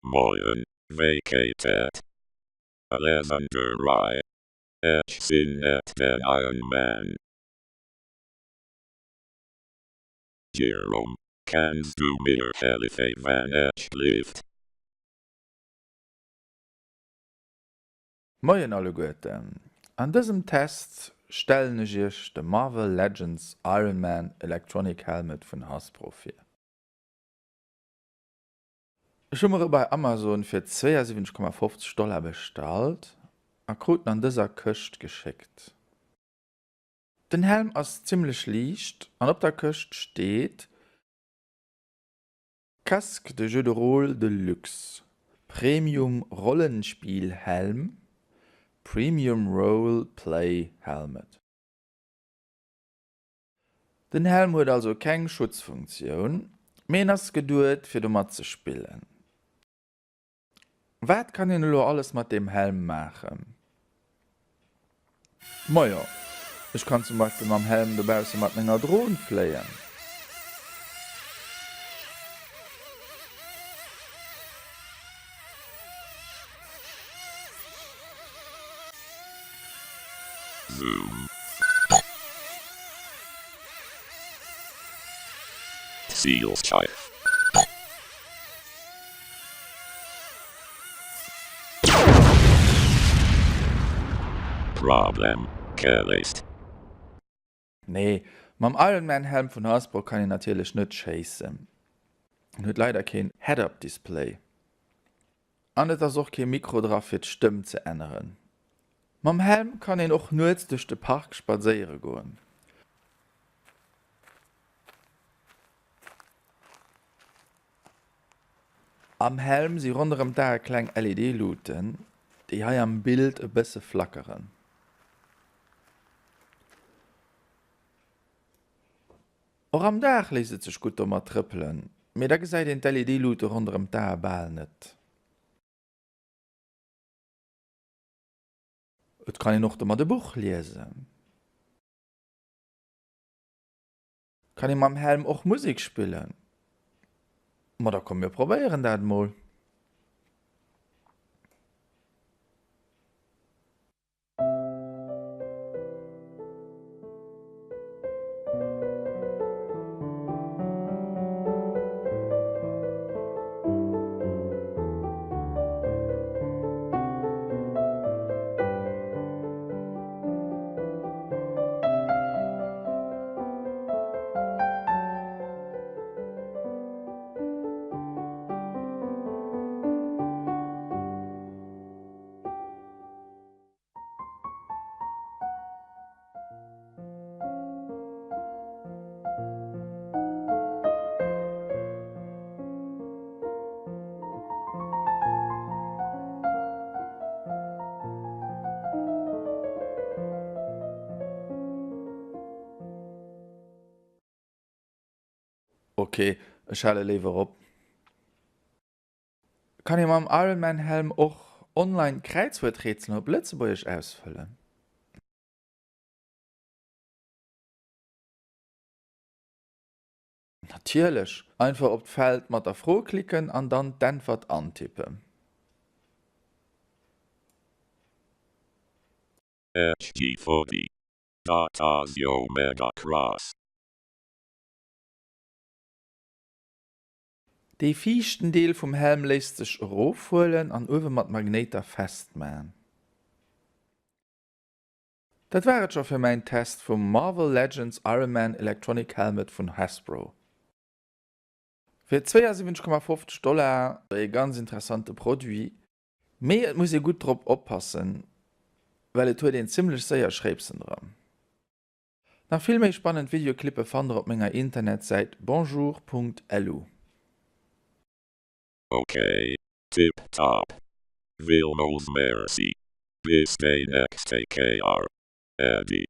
Moien, wéi geet et? Alles an der Rei? Ech sinn net den Iron Man. Jerome, kanns du mir hellefe wann ech lift? Moien alleguerten, an dësem Test stellen ech iech de Marvel Legends Iron Man Electronic Helmet vun Hasbro vir. Ech hu mer e bei Amazon fir 72,50 Dollar bestallt a krut en an dëser Këscht geschéckt. Den Helm ass zimmlech liicht an op der Këscht steet, Casque de jeu de rôle de luxe, Premium Rollenspielhelm, Premium Role Play Helmet. Den Helm huet also keng Schutzfunktioun, mee en ass geduet fir domat ze spillen. Wat kann een elo alles mat deem Helm maachen? Majo, ech kann zum Beispill mam Helm dobausse mat menger Dron fléien. Zoom. Zilscheif. Problem geléist. Nee, mam Iron Man Helm vun Hasbro kann een natierlech net schéissen. En huet leider keen Head-Up Display. An et ass och kee Mikro dra fir d'Stëmm ze änneren. Mam Helm kann een och nuets duerch de Park spadséiere goen. Am Helm si ronderëm d'Ae kleng LED-Luuten, déi hei am Bild e bësse flackeren. Och am Dag léisst et sech gutt domat trëppelen, mee da gesäit een d'LED-Luute ronderëm d'Ae bal net. Et kann een och domat e Buch liesen. Kann ee mam Helm och Musek spillen? Ma da komm mir probéieren dat mol. Ok, ech hale léiwer op. Kann ee mam Iron Man Helm och online Kräizwuerträtselen op Lëtzebuergesch ausfëllen? Natierlech! Einfach op d'Feld mat der Fro klicken an dann d'Äntwert antippen. HG40. Dat ass jo mega krass. Dee viischten Deel vum Helm léisst sech erofhuelen an uewe mat Magnéiter festman. Dat war et scho fir mäin Test vum Marvel Legends Iron Man Electronic Helmet vun Hasbro. Fir 72,50 Dollar e ganz interessante Produit, mee et muss ee gutt drop oppassen, well et huet een zimmlech séier Schréipsen dran. Nach vill méi spannend Videoclippe fannt der op menger Internetsäit bonjour.lu. Ok, tip top. Villmols merci. Bis déi nächste Kéier. Äddi.